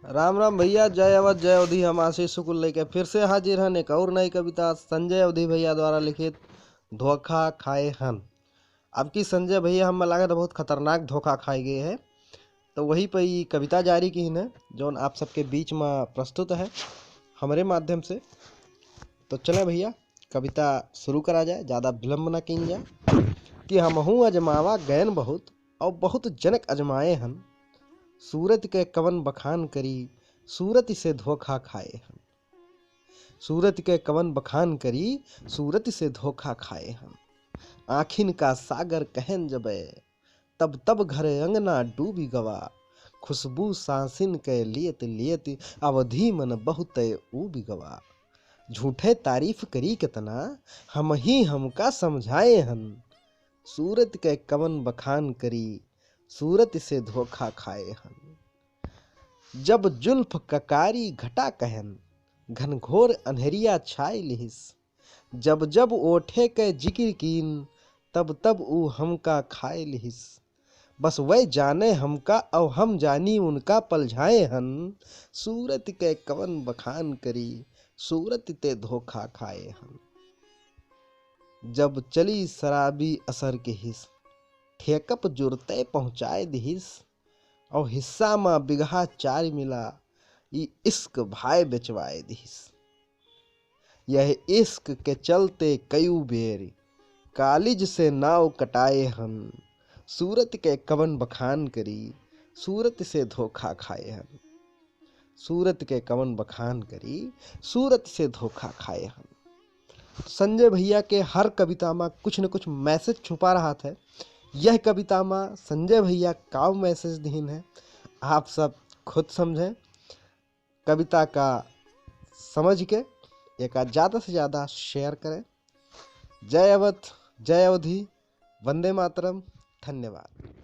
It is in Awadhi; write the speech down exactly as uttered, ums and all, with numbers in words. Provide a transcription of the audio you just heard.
राम राम भैया, जय अवध, जय अवधी। हम आशीष शुक्ल लेके फिर से हाजिर हन एक और नई कविता संजय अवधी भैया द्वारा लिखित धोखा खाए हन। अब की संजय भैया हमें लागत बहुत खतरनाक धोखा खाए गए हैं, तो वही पे ये कविता जारी किहिन है, जौन आप सबके बीच में प्रस्तुत है हमरे माध्यम से। तो चले भैया, कविता शुरू करा जाए, ज़्यादा विलंब ना कीन जाए। कि हमहूँ अजमावा गयन बहुत, और बहुत जनक अजमाए हन। सूरत के कवन बखान करी, सूरत से धोखा खाए हन। सूरत के कवन बखान करी, सूरत से धोखा खाए हन। आँखिन का सागर कहन जबे, तब तब घर अंगना डूबी गवा। खुशबू सांसिन के लियत लियत, अवधी मन बहुते ऊबी गवा। झूठे तारीफ करी केतना, हमही हमका समझाए हन। सूरत के कवन बखान करी, सूरत से धोखा खाए हन। जब जुल्फ ककारी घटा कहन, घनघोर अन्हरिया छाए लिहिस। जब जब ओठे के जिकिर कीन, तब तब ऊ हमका खाए लिहिस। बस वै जाने हमका, अउ हम जानी उनका पलझाए हन। सूरत के कवन बखान करी, सूरत ते धोखा खाए हन। जब चली शराबी असर के हिस, ठेकप जुरते पहुँचाए दिहिस, अउ हिस्सा मा बिगहा चार मिला, ई इश्क भाए बेचवाए दिहिस। यह इश्क के चलते कयू बेर कालिज से नाव कटाए हन। सूरत के कवन बखान करी, सूरत से धोखा खाए हन। सूरत के कवन बखान करी, सूरत से धोखा खाए हन। संजय भैया के हर कविता मा कुछ न कुछ मैसेज छुपा रहत है। यह कविता मा संजय भैया का मैसेज दिहिन है, आप सब खुद समझें। कविता का समझ के एका ज़्यादा से ज़्यादा शेयर करें। जय अवध, जय अवधी, वंदे मातरम, धन्यवाद।